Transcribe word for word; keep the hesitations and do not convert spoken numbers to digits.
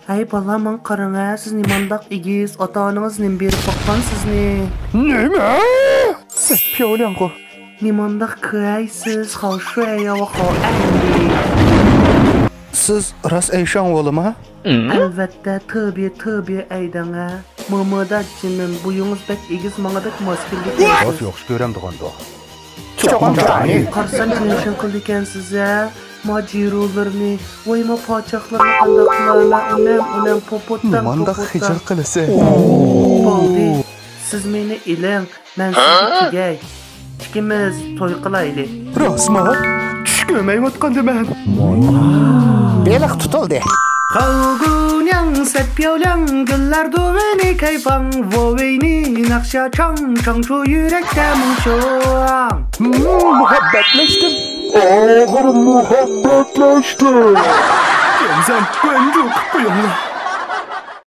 ئەي بالام، ماڭا قاراڭە، سىز نېمانداق ئېگىز، ئاتا-ئانىڭىز نېمە بېرىپ باققان سىزنى؟ نېمە؟ سەت پياۋلياڭغۇ. نېمانداق كۈەيسىز، خاۋشۇەيياۋ خاۋئەيلى. سىز راس ئەيشاڭ ۋولىما؟ ئەلۋەتتە، تىبى، تىبى ئەيدەڭە. مامىدا جېنىم، بويىڭىز بەك ئېگىز، ماڭا بەك ماس كېلىدىكەن. راس ياخشى كۆرەمدىغاندۇ. چوقۇم جانى. قارىسام، جىنشىن قىلىدىكەنسىز ھە. ما جىرۇلىرىنى، ۋاي ما پاچاقلىرىنى قانداق قىلارمەن؟ ئۇنەم، ئۇنەم، پوپوتتام، نېمانداق پوپوتتام. خىجىل قىلىسى. بولدى. سىز مېنى ئېلىڭ، مەن سىزگە تېگەي. ئىككىمىز توي قىلايلى. راستما؟ چۈش كۆرمەيۋاتقاندىمەن. بېلىق تۇتۇلدى. خاۋگۇنياڭ سەتپياۋلياڭ گۈللەر دۇۋىنى كەيپاڭ ۋوۋېينى ناخشا چاڭ چاڭچۇ يۈرەكتە مۇڭشۇڭ. مۇھەببەتلەشتىم. ئاخىر مۇھەببەتلەشتىم. گەنزەن، گۇەنجۇ، قۇيۇڭلار.